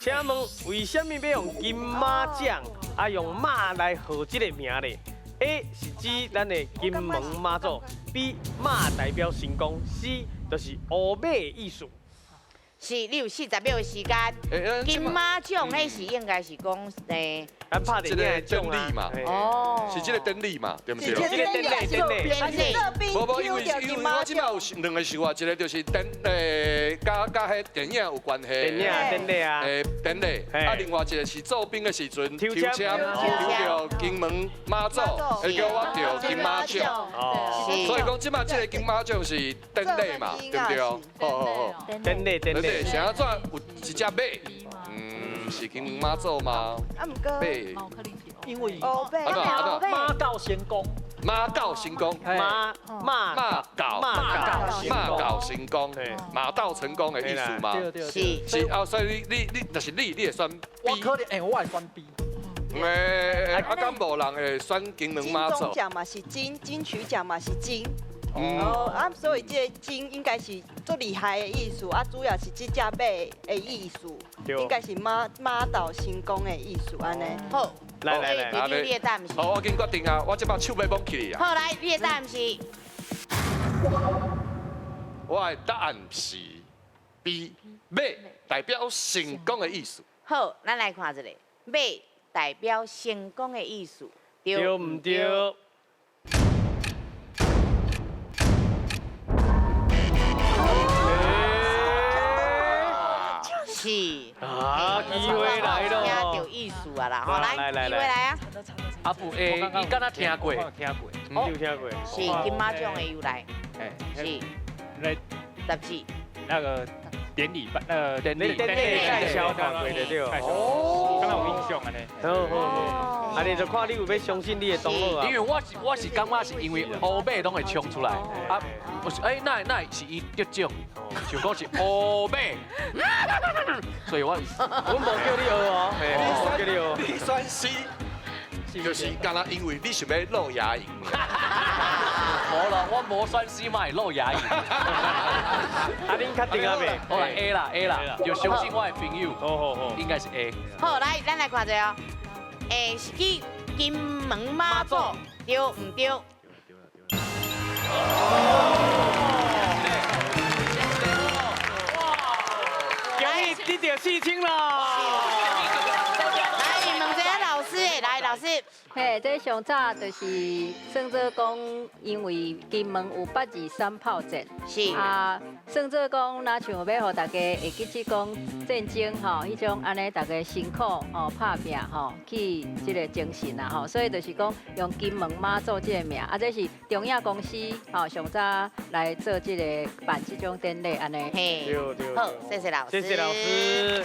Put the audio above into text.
請問為啥物欲用金馬獎啊用馬來號這個名咧？A 是指咱的金門媽祖，B 馬代表成功，C 就是烏馬的意思。是，你有40秒的時間。金馬獎彼是應該是講咱拍電影的獎典禮嘛。哦，是這個典禮嘛，對毋對？這個典禮典禮。典禮。無無，因為我這擺有兩個想法，一個就是典佮彼電影有關係。電影典禮啊。典禮。啊，另外一個是做兵的時陣抽籤抽著金門媽祖，會叫我著金馬獎。哦。所以講這擺這個金馬獎是典禮嘛，對毋對？好好好。典禮典禮。是按怎有一隻馬？是金門媽祖嗎？啊，毋過。馬。因為馬到成功，馬到成功，馬馬馬到馬到成功，馬到成功的意思嗎？是是啊，所以你若是你，你會選 B？我可能欸，我會選 B。啊，敢無人會選金門媽祖？金鐘獎嘛是金，金曲獎嘛是金。哦，啊，所以這個金應該是足厲害的意思，啊，主要是這隻馬的意思，應該是馬到成功的意思，按呢。好，來來來，你的答案是？好，我緊決定啊，我這擺手欲摸起啊。好，來，你的答案是？我的答案是 B，馬代表成功的意思。好，咱來看一下，馬代表成功的意思，對毋對？是啊，機會來咯，聽著意思啊啦，好，來，機會來啊。阿布，欸，伊敢若聽過？聽過，有聽過。是金馬獎的由來，是來雜誌那個典禮辦，那個典禮典禮介紹看過的對。哦，敢若有印象按呢。好好好，啊，你就看你有欲相信你的同學啊。因為我是感覺是因為烏馬攏會衝出來，啊，我是欸，哪會是伊得獎，想講是烏馬，所以我阮無叫你學哦，無叫你學。你選 C，就是敢若因為你想欲露牙齦。無啦，我無選 C 嘛會露牙齦。啊，恁確定啊未？好啦 A 啦 A 啦，就相信我的朋友，好好好，應該是 A。好，來，咱來看一下哦。欸，是去金門媽祖，對毋對？恭喜得著4000啦！來，問一下老師，來，老師。嘿，這上早就是算做講，因為金門有8·23炮戰，是啊，算做講，若像欲予大家會記起講戰爭吼，彼種按呢，大家辛苦吼拍拚吼，去這個精神啊吼，所以就是講用金門媽祖這個名，啊，這是中影公司吼上早來做這個辦這種典禮按呢。嘿，對對。好，謝謝老師。謝謝老師。